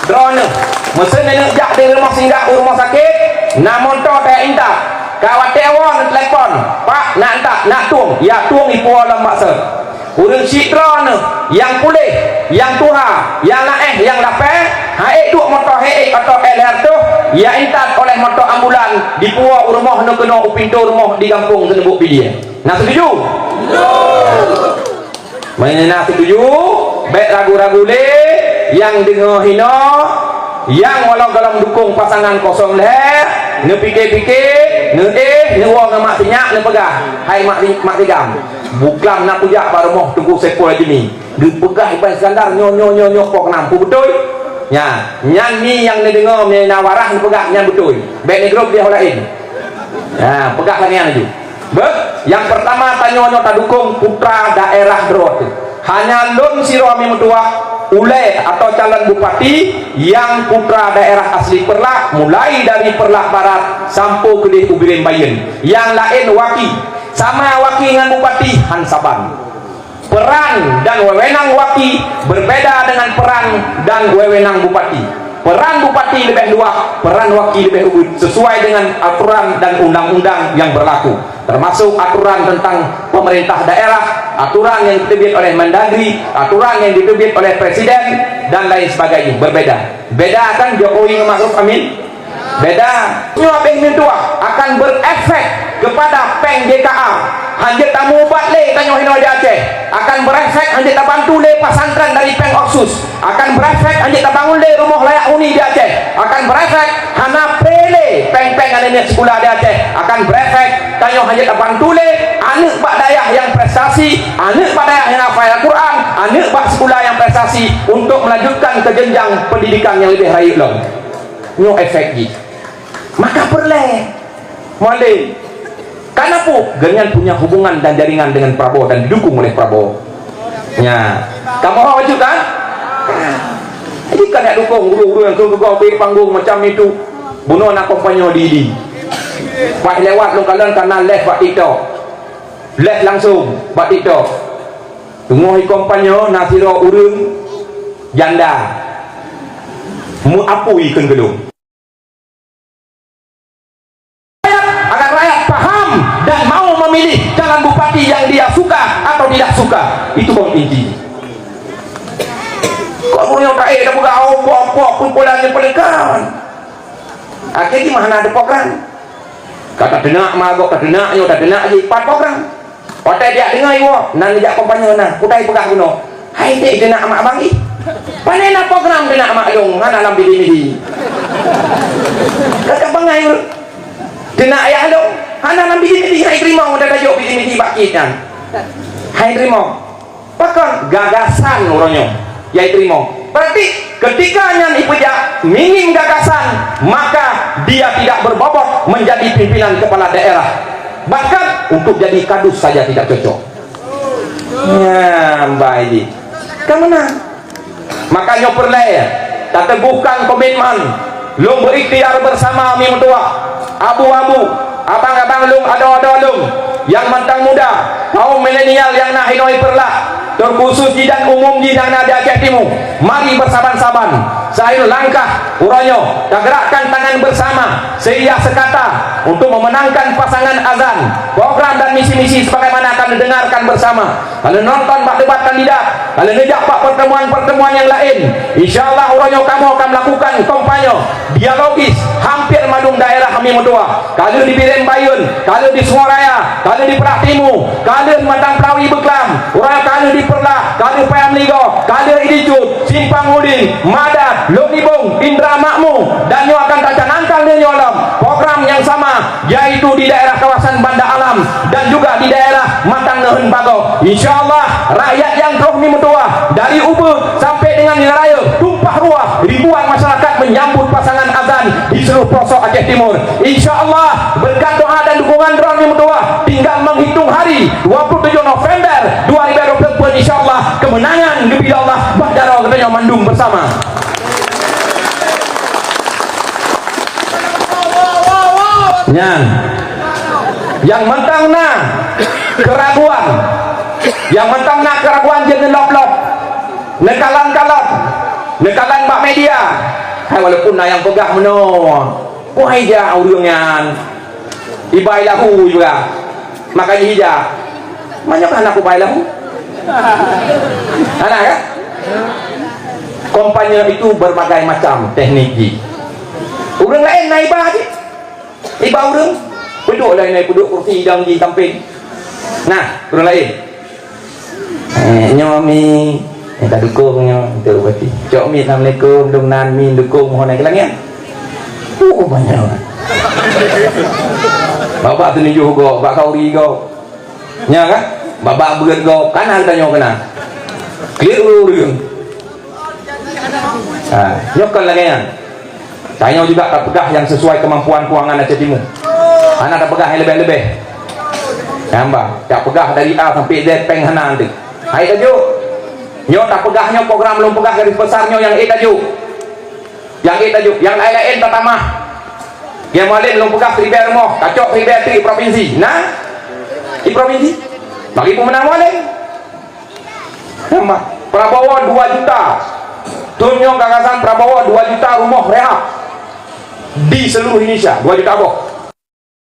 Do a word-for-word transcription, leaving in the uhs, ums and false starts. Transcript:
Droeneuh, meusé neuneuk jak di rumoh singgah u rumoh sakét, na mantong teuintat. Ka watèe woe neutelepon, "Pak, nak intat, nak tueng." Ya, tueng ipuwoe lom bak sot. Ureueng syiek droeneuh, nyang puléh, nyang tuha, nyang laéh, nyang lapée, han ék duek moto, han ék oto, éh lhèe reutôh, ya intat oleh moto ambulan, dipuwoe u rumoh neukeunoe u pintoe rumoh di gampông Seuneubok Pidie. Na seutuju? Meunyoe na seutuju, bèk ragu-ragu lé, nyang deungö hinoe, nyang walau gohlom dukong pasangan kosong lhèe, neupike-pike, neuéh, neuwoe ngon mak sinyak, neupeugah, "Hai mak, mak sigam, buklam na kujak bak rumoh Teungku Saiful Ajmi. Geupeugah Iban Iskandar nyoe, nyoe, nyoe, nyoe, pok nam, peue beutôi?" Nyan, nyan mi nyang neudeungö, mi na waras neupeugah, nyan beutôi. Bèk neugrob lé ho laén. Ha, peugah lagèe nyan laju. Beuh, nyang peurtama tanyoe nyoe tadukong putra daerah droe teuh. Hanya lôn sidroe mi meutuah, ulèe atau calon bupati nyang putra daerah asli Peureulak, mulai dari Peureulak Barat sampoe keudeh u Bireuen Bayeuen. Nyang laén waki, sama waki ngon bupati han saban. Peran dan wewenang waki berbeda dengan peran dan wewenang bupati. Peran bupati leubeh luwah, peran waki leubeh ubit, sesuai dengan aturan dan undang-undang yang berlaku, termasuk aturan tentang pemerintah daerah, aturan yang diterbit oleh Mendagri, aturan yang diterbit oleh Presiden, dan lain sebagainya. Berbeda. Beda kan Jokowi ngon Ma'ruf Amin? Beda. Nyoe habéh meutuah akan berefek kepada péng J K A. Hanjeuet tamubat lé tanyoe hinoe di Aceh. Akan berefek hanjeuet tabantu lé pesantren dari péng Otsus. Akan berefek hanjeuet tabangun lé rumoh layak huni di Aceh. Akan berefek hana pré lé péng-péng aneuk miet sikula di Aceh. Akan berefek tanyoe hanjeuet tabantu lé aneuk bak dayah nyang prestasi, aneuk bak dayah nyang hafai Al-Quran, aneuk bak sikula nyang prestasi untuk melanjutkan ke jenjang pendidikan nyang leubeh rayeuk lom. Nyoe efek jih. Maka peureulèe. Mualem. Karena apa? Gobnyan punya hubungan dan jaringan dengan Prabowo dan didukung oleh Prabowo. Nya. Kamoe ho bacut kan? Jadi kan nak dukung ureueng-ureueng nyang keu geugoe bri panggung macam itu. Bunoe na kampanye di, di. Pas lewat lôn kalon ka na live bak TikTok. Live langsung bak TikTok. Teungoh kampanye na sidroe ureueng janda. Meuapui kheun keu lôn. Agar rakyat paham dan mau memilih calon bupati yang dia suka atau tidak suka. Itu baru inti. Kok ureueng nyang taék dah peugah, "Oh, pok, pok, kumpulan nyang peulekan." Akhé jih mah hana ada program. Ka tateunak mah, gok tateunak nyoe, tateunak jih, pat program. Watèe jak deungoe iwoe, nan jak kampanye na, kutai peugah bunoe. Hai dek teunak mak abang ih. Pane na program teunak mak lôn, hana lam bidi-bidi. Kakak bangai teunak ayah lôn, hana lam bidi-bidi, hai teurimong udah tajok bidi-bidi bak kit nyan. Hai teurimong. Pakon gagasan uroe nyoe, yai teurimong. Berarti ketika nyan ipeujak minim gagasan, maka dia tidak berbobot menjadi pimpinan kepala daerah. Bahkan untuk jadi kadus saja tidak cocok. Nyan bai jih. Ka meunan. Maka nyoe peureulèe tateguhkan komitmen lôn berikhtiar bersama mi meutuah, abu-abu, abang-abang lôn, adoe-adoe lôn nyang mantong muda, kaum milenial nyang na hinoe Peureulak, terkhusus jih dan umum jih nyang na di Aceh Timu. Mari bersaban-saban, seuayun langkah uroe nyoe tagerakkan tangan bersama sehingga sekata untuk memenangkan pasangan Azan, program dan misi-misi sebagaimana akan didengarkan bersama. Ka lheueh nonton bak debat kandidat, ka lheueh neujak bak pertemuan-pertemuan nyang laén. Insya Allah uroe nyoe kamoe akan melakukan kampanye dialogis hampir mandum daerah mi meutuah. Ka lheueh di Bireuen Bayeuen, ka lheueh di Sungai Raya, ka lheueh di Peureulak Timu, ka lheueh Matang Peulawi Beuklam, uroe nyoe ka lheueh di Peureulak, ka lheueh Paya Meuligoe, ka lheueh Idi Cut, Simpang Udin, Madat, Lhokseumawe, Indra Makmu, dan nyoe akan tacanangkan lé nyoe lom program nyang sama, yaitu di daerah kawasan Banda Alam dan juga di daerah Matang Neuheun Bagoe. Insya Allah, rakyat nyang troh mi meutuah dari ubeut sampai dengan raya tumpah ruah, ribuan masyarakat menyambut pasangan Azan di seluruh pelosok Aceh Timur. Insya Allah, berkat doa dan dukungan droe mi meutuah, tinggal menghitung hari, dua puluh tujuh November dua ribu dua puluh empat, insya Allah, kemenangan geubri Allah bak jaroe geutanyoe mandum bersama. Nyan, nyang mantong na keraguan, nyang mantong na keraguan jeuet neulop-lop, neukalon-kalon, Neukalon bak media. Hai, walaupun na nyang peugah meunoe, peue hai jak ureuëng nyan? Iba ilahu juga. Maka jih jak. Manyok hana kuba ilahu. Hana kan? Kampanye itu berbagai macam teknik jih. Ureuëng laén na iba jih. Iba ureuëng, peuduek laén, peuduek kursi idong di sampéng. Nah, ureuëng laén. Eh, nyoe mi, eh, ka dukung nyoe, untuk bupati. Cok mi, assalamualaikum, dong nan mi, dukung, mohon naik ke langit. Uh, banyak. Babak tu nunjuk kau, bak kauri kau. Nya kan? Babak beureuet kau, kan hal tanyoe kena. Klik ureuëng. Ha, nyoe kon lagée nyan. Tanyoe juga tapeugah nyang sesuai kemampuan keuangan Aceh Timu. Hana tapeugah nyang leubeh-leubeh. Nyang ba, tapeugah dari A sampai Z péng hana nanti. Hai tajuk. Nyoe tapeugah nyoe program lôn peugah garis besar nyoe nyang ék tajuk. Nyang ék tajuk. Nyang laén-laén tatamah. Nyang malém lôn peugah ribée rumoh, kacok ribée tu di provinsi. Nah, di provinsi. Bagi pemenang malém. Nama? Prabowo dua juta. Thôn nyoe gagasan Prabowo dua juta rumoh rehab di seluruh Indonesia, dua juta boh.